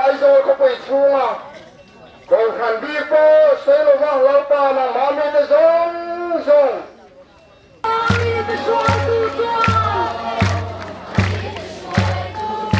Aizawl khawpui chhunga Kohhran bik pawh sawi lova Lalpa nangmah mite zawng zawng. Mite hruaitu chuan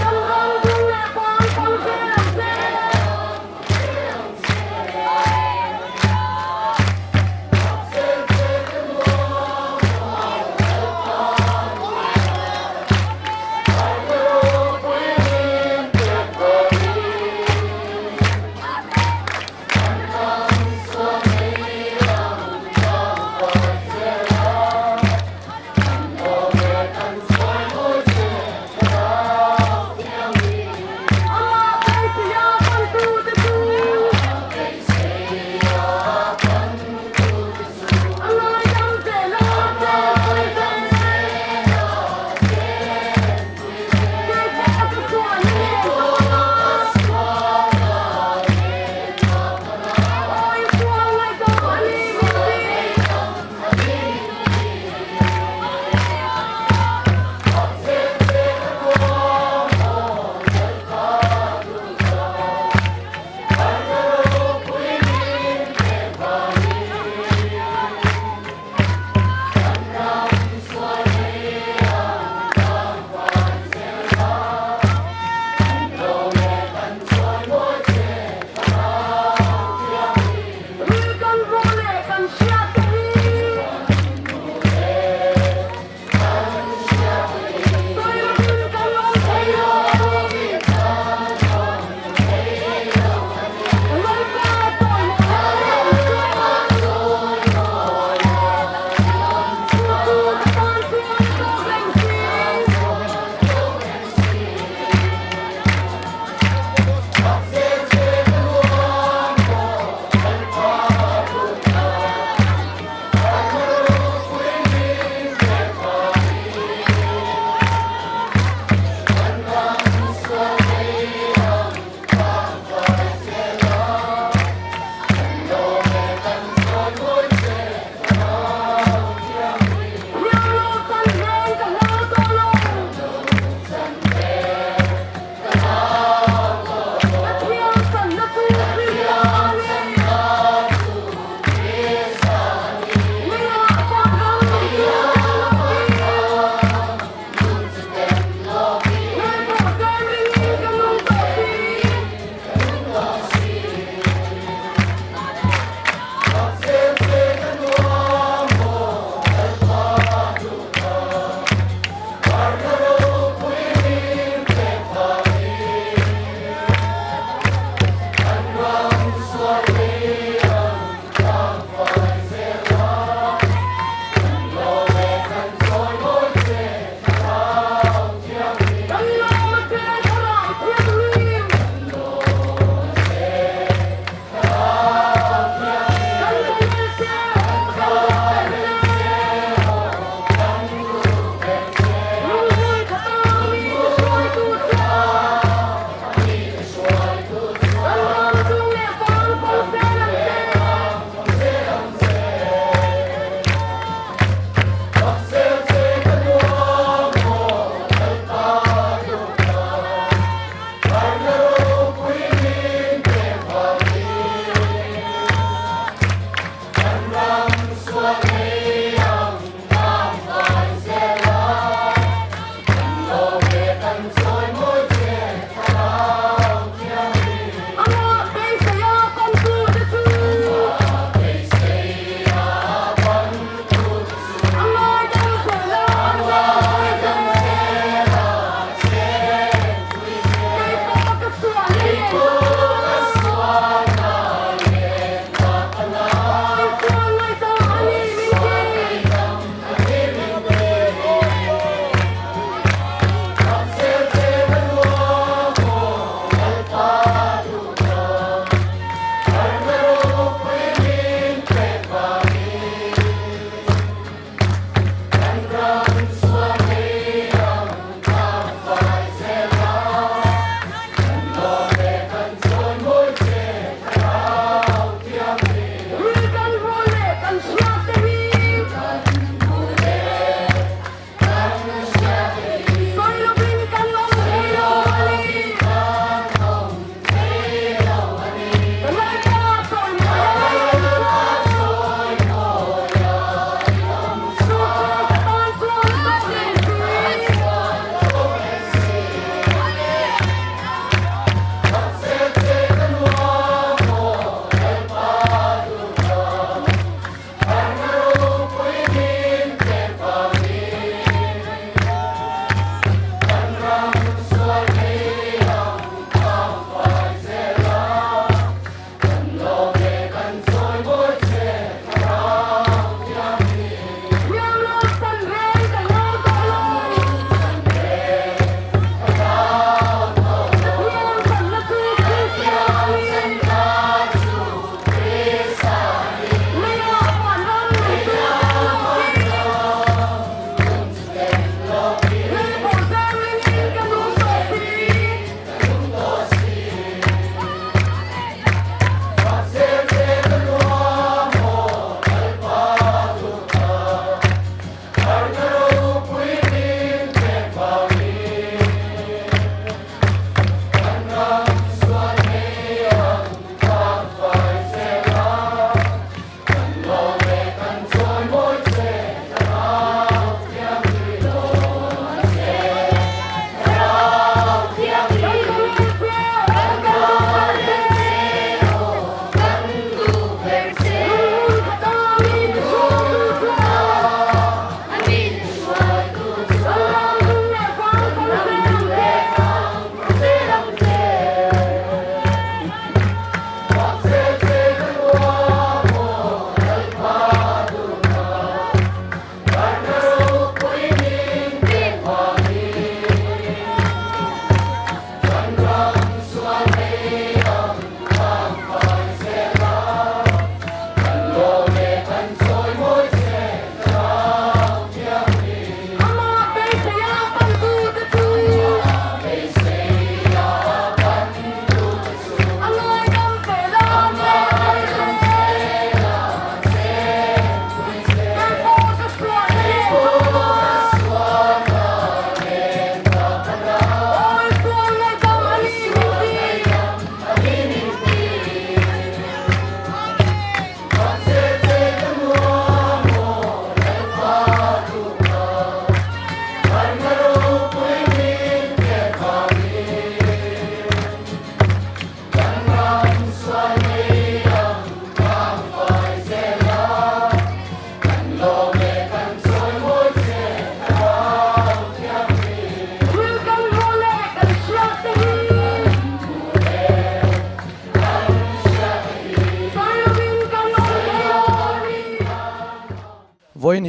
kan ram dung leh pang pang zel ang che.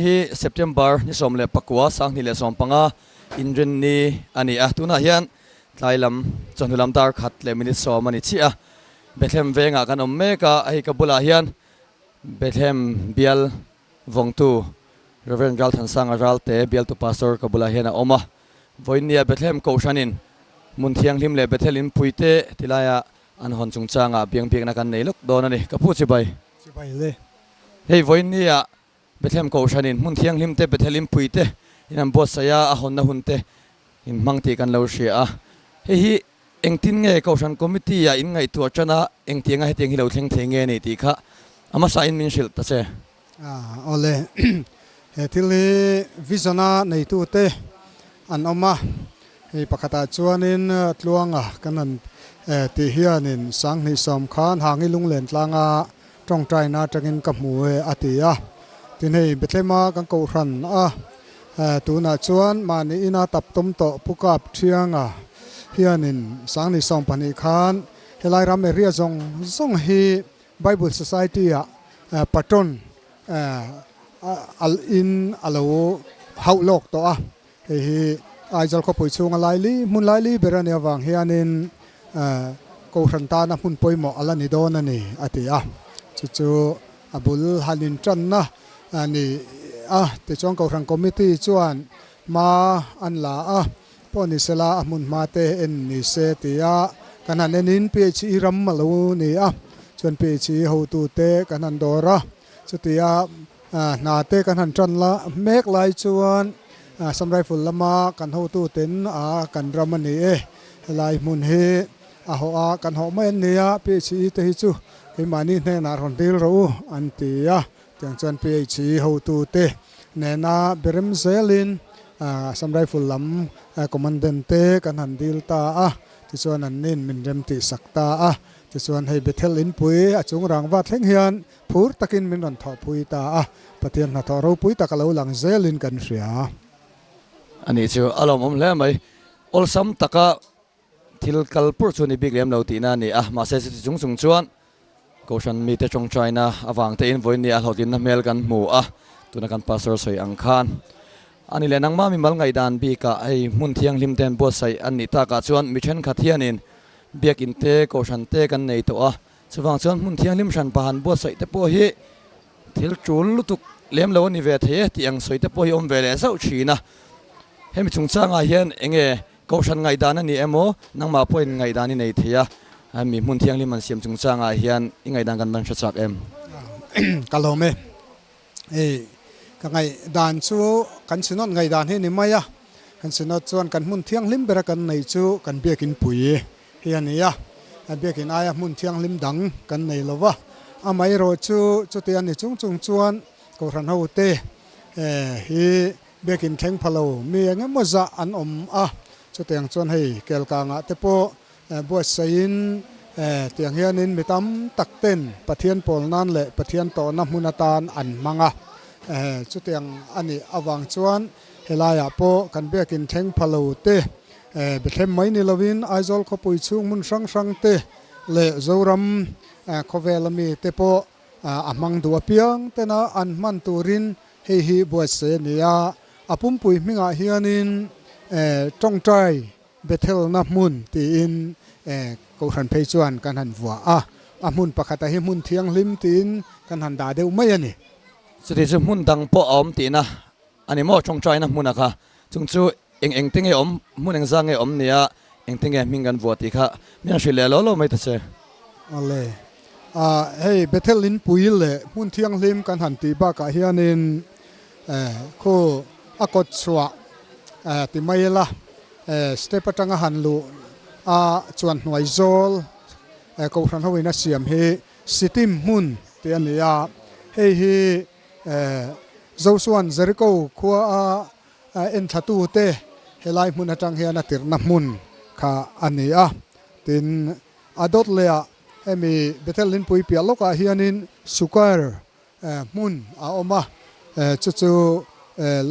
hi September ni 19 2015 inrinni a ni a, tunah hian tlai lam chawhnu lam dar khat leh minute sawm a ni chiah a, Bethlehem vengah kan awm mek a, hei ka bulah hian Bethlehem bial vawngtu Rev. Ralthansanga Ralte bialtu Pastor ka bulah hian a awm a, vawiinnia Bethlehem Kohhranin hmun thianghlim leh Bethel inpuite tilaia an hawn chungchangah biangbiakna kan nei lawk dawn a ni. Ka pu chibai. Chibai le. Hei vawiinnia Bethlehem Kohhranin hmun thianghlim te Bethel inpui te in an buatsaih a, a hawnna hun te in hmang tih kan lo hria a. Hei hi engtin nge Kohhran Committee ah in ngaihtuah tan a, engtianga hetiang hi lo thleng thei nge ni tih kha a hmasain min hrilh ta che. Awle, he thil hi vision a neitute an awm a, hei pakhatah chuanin Tluanga kan han tih hianin 2010 khan Hangi Lunglen tlanga tawngtaina atangin ka hmu e a ti a. Tin hei Bethlema kan kohhran a, tunah chuan mahni ina tap tum tawh Pu Kap Thianga hianin 2012 khan helai ram area zawng zawng hi Bible Society ah patron al in a lo hauh lawk tawh a, hei hi Aizawl khawpui chhunga laili hmun laili ber a nih avang hianin Kohhran tana hmun pawimawh a la ni dawn a ni a ti a, chu chu a bul han intanna a ni a, tichuan Kohhran Committee chuan hma an la a. Pawh ni sela a hmun hma te en ni se tia kan han en in PHE ram a lo ni a, chuan PHE hotu te kan han dawr a, chutia hna te kan han tan la mek lai chuan Assam Rifle lama kan hotu ten a kan ram a ni e, helai hmun hi a hawh a kan hawh mai an ni a, PHE te hi chu keimahni hnenah rawn dil rawh u an ti a. Tiang chuan PHE hotute nena berem zelin Assam Rifle lam Commandant te kan han dil ta a, tichuan an nin min rem tih sak ta a, tichuan hei Bethel inpui a chung rangva thleng hian phur takin min rawn thawhpui ta a, Pathian hnathawh ropui tak a lo lang zelin kan hria. A nih chu a lawmawm hle mai. Awlsam taka Thil kal pur chu ni bik lem lo tihna a ni a, mahse chuti chung chung chuan Kohhran mite tawngtaina avang tein vawiin ni a hlawhtlinna hmel kan hmu a, tuna kan Pastor sawi ang khan a ni leh nangmah mimal ngaihdan bikah hei hmun thianghlim ten buatsaih an nih takah chuan mi thenkhat hianin biakin te Kohhran te kan nei tawh a, chuvang chuan hmun thianghlim hran pahan buatsaih te pawh hi Thil tul lutuk lem lo a ni ve thei e tih ang sawi te pawh hi awm ve leh zauh thin a. Hemi chungchangah hian eng nge Kohhran ngaihdan a ni emaw nangmah pawhin ngaihdan i nei thei a, hemi hmun thianghlim an siam chungchangah hian i ngaihdan kan van hre chak em? Ka lawm e. Hei ka ngaihdan chu kan Synod ngaihdan hi a ni mai a, kan Synod chuan kan hmun thianghlim bera kan nei chu kan biakin pui hi a ni a, biakin aia hmun thianghlim dang kan nei lo va, amaherawh chu chuti a ni chung chung chuan Kohhran hote hi biakin thleng pha lo mi eng emaw zah an awm a, chutiang chuan hei Kelkangah te pawh buatsaihin tiang hianin mi tam tak ten Pathian pawl nan leh Pathian tawhna hmun atan an hmang a, chutiang a nih avang chuan helaiah pawh kan biakin thleng pha lo te Bethlehem mai ni lovin Aizawl khawpui chhung hmun hrang hrang te leh Zoram khawvela mi te pawh a hmang duh apiang tena an hman turin hei hi buatsaih a ni a. A pumpui hmingah hianin tawngtai Bethelna hmun tiin Kohhran phei chuan kan han vuah a. A hmun pakhatah hi hmun thianghlim tiin kan han dah deuh mai a ni. Chuti chu hmun dang pawh a awm tihna a ni maw tawngtaina hmuna kha chung chu Eng eng te nge awm, hmun eng zang nge awm nia, eng te nge hming kan vuah tih kha min han hrilh leh lo lo mai ta che. Awle. Ah, hei Bethel inpui leh hmun thianghlim kan han tih bakah hianin eh khu a kawt chhuah eh ti mai ila eh step atanga han luh a chuan hnuai zawl eh Kohhran ho in a siam hi Sitim hmun tih a ni a, hei hi eh Josuan Jericho khua a A enthlatute helai hmun atang hian a tirhna hmun kha a ni a. Tin, a dawt lehah hemi Bethel Inpui piah lawkah hianin Sukar hmun a awm a, chu chu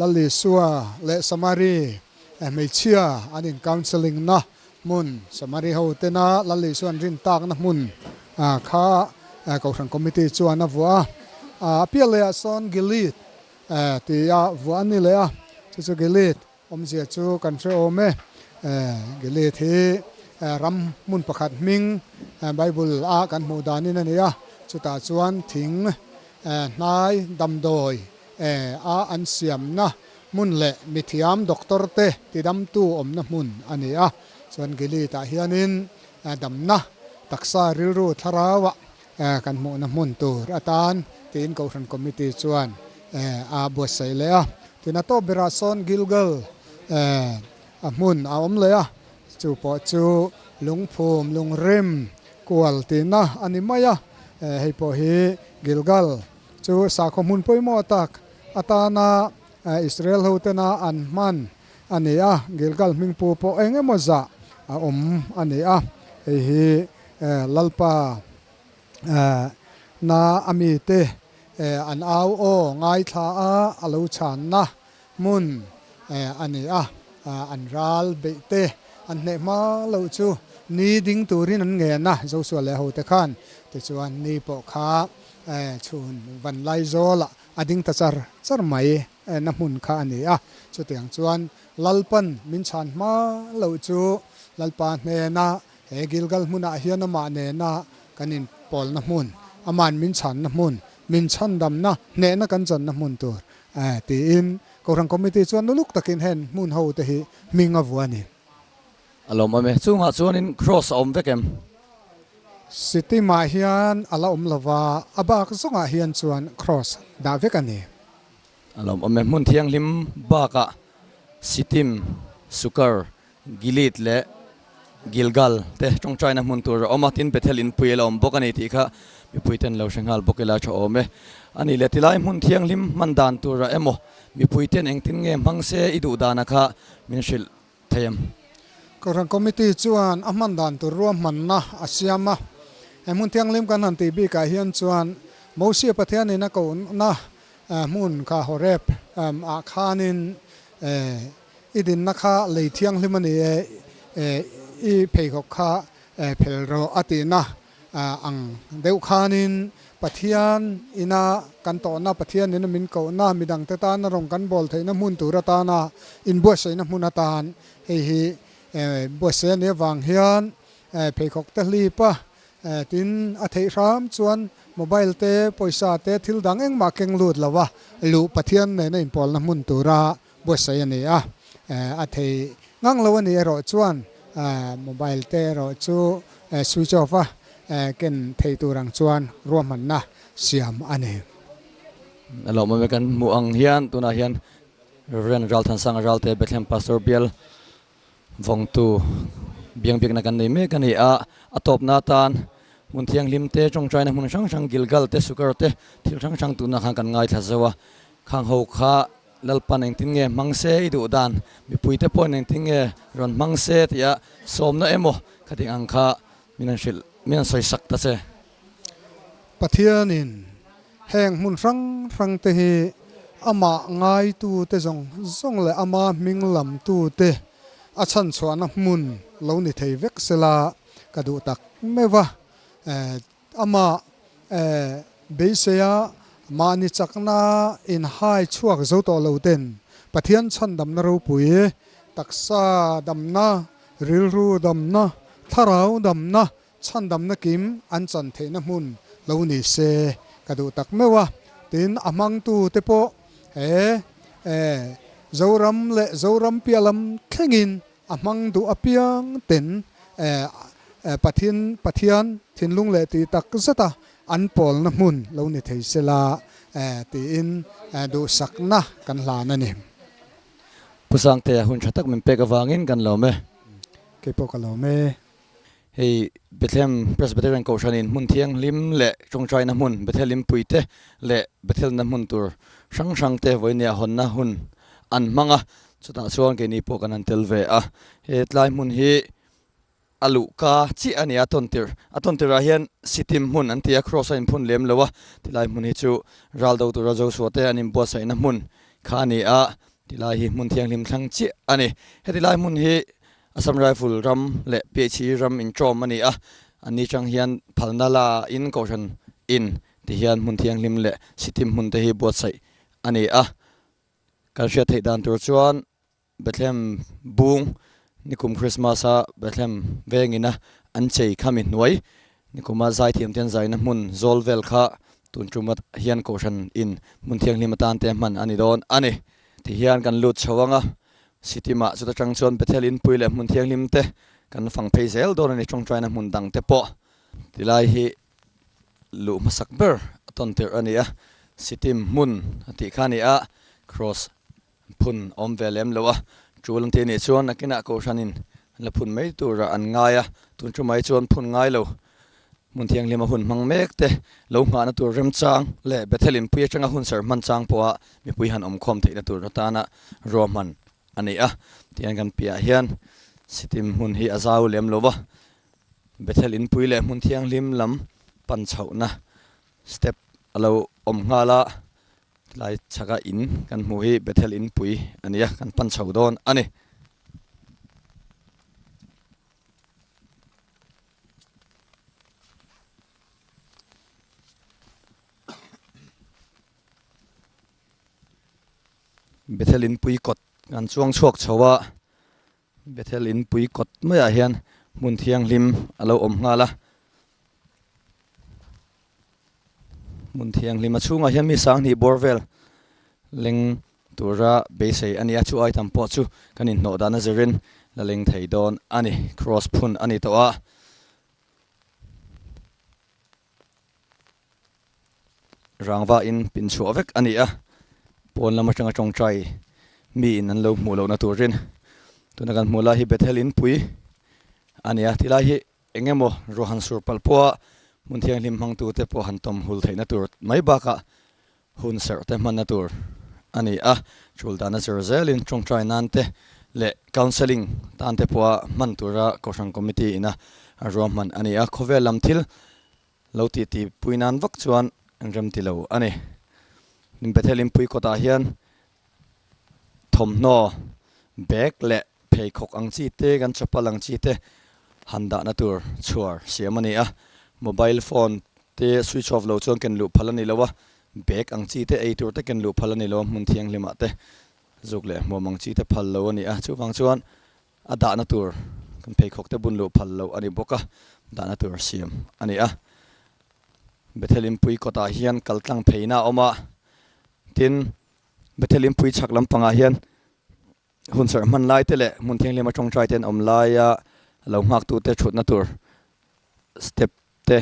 Lal Isua leh Samari hmeichhia an in counselling na hmun, Samari ho tena Lal Isua an rin takna hmun kha Kohhran Committee chuan a vuah a. A piah lehah sawn Gilead. tia vuah a ni leh a, chu chu Gilead awmzia chu kan hre awm e. Gilead hi ram hmun pakhat hming Bible a kan hmuh danin a ni a, chutah chuan thing hnai damdawi a an siamna hmun leh mithiam doctor te tidamtu awmna hmun a ni a. Chuan Gilead ah hianin damna taksa rilru thlarauah kan hmuhna hmun tur atan tiin Kohhran Committee chuan a buatsaih leh a. Tin a tawp berah sawn Gilgal a hmun a awm leh a, chu pawh chu lungphum lungrim kual tihna a ni mai a. Hei pawh hi Gilgal chu sakhaw hmun pawimawh tak atana Israel hotena an hman a ni a, Gilgal hmingpu pawh eng emaw zah a awm a ni a. Hei hi Lalpa na a mite an au aw ngaithla a, a lo chhanna hmun a ni a. An ral beih te an hneh hma loh chu ni ding turin an ngen a, Joshua leh hote khan. Tichuan ni pawh kha chhun van Laizawlah a ding ta char char mai. na hmun kha a ni a. Chutiang chuan Lalpan min chhan hma loh chu Lalpa hnena he Gilgal hmunah hian amah nena kan inpawlna hmun, ama'n min chhanna hmun, min chhandamna, hnehna kan channa hmun tur tiin Kohhran Committee chuan nuluk takin hen hmun ho te hi hming a vuah a ni. A lawmawm e. Chungah chuanin cross a awm vek em? Sitimah hian a la awm lova, a bak zawngah hian chuan cross dah vek a ni. A lawmawm e. Hmun thianghlim bakah Sitim, Sukar, Gilead leh Gilgal te tawngtaina hmun tur a awm a, tin Bethel inpui a la awm bawk a ni tih kha mipuiten lo hre nghal bawk ila tha awm e. A nih leh tilai hmun thianghlim hman dan tura emaw mipuiten engtin nge hmang se i duh dana kha min hrilh thei em? Kohhran Committee chuan a hman dan tur ruahmanna a siam a. He hmun thianghlim kan han tih bikah hian chuan Mosia Pathianin a kohna hmun kha Horeb ah khanin i dinna kha lei thianghlim a ni e, i pheikhawk kha phel rawh a tihna ang deuh khanin Pathian ina kan tawhna, Pathian ina min kohna, midangte tana rawn kan bawl theihna hmun tur atana inbuatsaihna hmun atan hei hi buatsaih a nih avang hian pheikhawk te hlip a, tin a theih hram chuan mobile te, pawisa te thil dang engmah keng lut lo a luh Pathian nena inpawlna hmun tura buatsaih a ni a, a thei ngang lo a nih erawh chuan mobile te erawh chu switch off a ken thei tur ang chuan ruahmanna siam a ni. A lawmawm e kan hmuh ang hian tunah hian Rev. Ralthansanga Ralte Bethlehem Pastor Bial Vawngtu biangbiakna kan nei mek a ni a, a tawpna atan hmun thianghlim te tawngtaina hmun hrang hrang Gilgal te Sukar te thil hrang hrang tunah khan kan ngaithla zo a, khang ho kha Lalpan engtin nge hmang se i duh dan, mipuite pawhin engtin nge rawn hmang se tia sawmna emaw khating ang kha min han hrilh, min han sawi sak ta che. Pathianin heng hmun hrang hrang te hi amah ngaitute zawng zawng leh ama hming lamtute a chhanchhuahna hmun lo ni thei vek sela ka duh tak meuh va. Amah beiseia mahni chakna inhai chhuak zo tawh lo ten Pathian chhandamna ropui, taksa damna, rilru damna, thlarau damna, chhandamna kim an chan theihna hmun lo ni se ka duh tak meuh a. Tin, a hmangtute pawh he Zoram leh Zoram piah lam thlengin A hmang duh apiang ten Pathin Pathian thinlung leh tih tak zeta an pawlna hmun lo ni thei sela tiin duhsakna kan hlan a ni. Pu Sangtea hun tha tak min pek avangin kan lawm e. Kei pawh ka lawm e. Hei Bethlehem Presbyterian Kohhranin hmun thianghlim leh tawngtaina hmun Bethel inpuite leh Bethelna hmun tur hrang hrangte vawinia hawnna hun an hmang a, chutah chuan keini pawh kan han tel ve a. He tlai hmun hi a luhka chiah a ni a, tawntirh a tawntirhah hian Sitim hmun an ti a, Cross a inphun lem lo a, tilai hmun hi chu ral do tura Joshua te an inbuatsaihna hmun kha a ni a, tilai hi hmun thianghlim thlang chiah a ni. Heti lai hmun hi Assam Rifle ram leh PHE ram inṭawm a ni a, an ni chang hian phalna la in Kohhran in ti hian hmun thianghlim leh Sitim hmun te hi buatsaih a ni a. Kan hriat theih dan tur chuan Bethlehem bung nikum Christmas a Bethlehem vengin a an chei kha mi hnuai nikuma zaithiam te an zaina hmun zawl vel kha tun tum hian kohhran in hmun thianghlim atan te hman a ni dawn a ni. Tihian kan lut chho ang a, Sitim ah chuta tang chuan Bethel inpui leh hmun thianghlim te kan fang phei zel dawn a ni tawngtaina hmun dang te pawh tilai hi luh hmasak ber a tawn tirh a ni a, Sitim hmun a tih kha a ni a, Cross phun a awm ve lem lo a, tul an tih anih chuan nakinah Kohhranin la phun mai turah an ngai a, tun thu mai chuan phun ngai lo hmun thianghlim a hun hmang mek te lo nghahna tur remchang leh Bethel inpui atanga hun serh hman chang pawha mipui han awmkhawm theihna tur atana ruahman a ni a, tihian kan piahah hian Sitim hmun hi a zau lem lo va, Bethel inpui leh hmun thianghlim lam pan chhohna step a lo awm nghal a, tilai chhaka in kan hmuh hi Bethel inpui a ni a, kan pan chho dawn a ni. Bethel inpui kawt kan chuang chhuak chho a. Bethel inpui kawt maiah hian hmun thianghlim a lo awm nghal a. Hmun thianghlim a chhungah hian mi sanghnih bawr vel leng tura beisei a ni a, chu ai tam pawh chu kan inhnawh dan a zirin la leng thei dawn a ni. Cross phun a ni tawh a. Rangva in pin chhuah vek a ni a, pawn lam atanga tawngtai mi in an lo hmuh lohna turin tuna kan hmuh lai hi Bethel inpui a ni a, tilai hi eng emaw ruah han sur palh pawha hmun thianghlim hmangtute pawh han tawm hul theihna tur mai bakah hun serh te hmanna tur a ni a, tul dana zir zelin tawngtai nan te leh counselling tan te pawha hman tura Kohhran Committee ina a ruahman a ni a, khawvel lam thil Lo tih tih pui nan vak chuan an rem ti lo a ni. Bethel inpui kawtah hian thawmhnaw, bag leh pheikhawk ang chi te, kan chapal ang chi te han dahna tur chhuar siam a ni a. Mobile phone te switch off lo chuan ken luh phal a ni lo a, bag ang chi te, ei tur te ken luh phal a ni lo a, hmun thianghlimah te zuk leh hmuam ang chi te phal lo a ni a. Chuvang chuan A dahna tur kan pheikhawk te bun luh phal loh a ni bawk a, dahna tur siam a ni a. Bethel inpui kawtah hian kal tlang pheina a awm a, tin Bethel inpui chhak lampangah hian hun serh hman lai te leh hmun thianghlim a tawngtai te an awm laia lo nghaktute thutna tur step te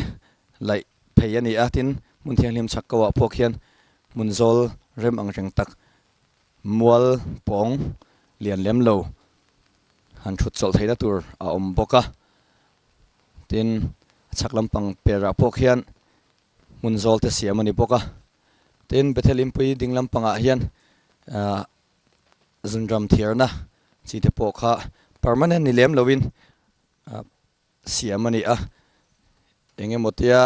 laih phei a ni a, tin hmun thianghlim chhak ko ah pawh khian hmun zawl rem ang reng tak mual pawng lian lem lo han thut chawlh theihna tur a awm bawk a, tin a chhak lampang perah pawh khian hmun zawl te siam a ni bawk a, tin Bethel inpui ding lampangah hian ah zunram thiarna chi te pawh kha permanent ni lem loin ah. Siam a ni a, eng emaw tia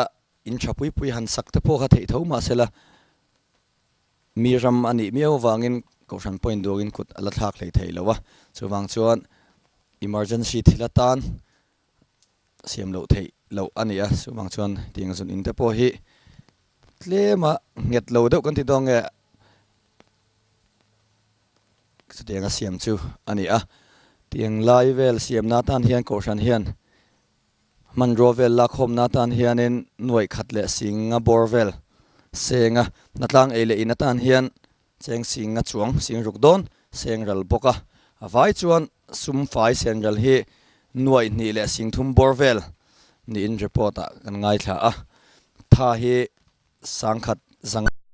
in tha pui pui han sak te pawh kha theih tho mah sela, mi ram a nih miau avangin Kohhran pawhin duangin kut a la thlak hlei thei lo a, chuvang chuan emergency thil atan siam loh theih loh a ni a, chuvang chuan tiang zun in te pawh hi tlema nghet lo deuh kan ti dawn nge. Chutianga siam chu a ni a, tiang lai vel siamna atan hian Kohhran hian hmanrua vel lakkhawmna atan hianin nuaih khat leh singa bawr vel seng a, hnatlang ei leh in atan hian cheng singa chuang sing ruk dawn seng ral bawk a, a vai chuan sum fai sen ral hi nuaih hnih leh sing thum bawr vel niin report ah kan ngaithla a, tha hi sangkhat zang.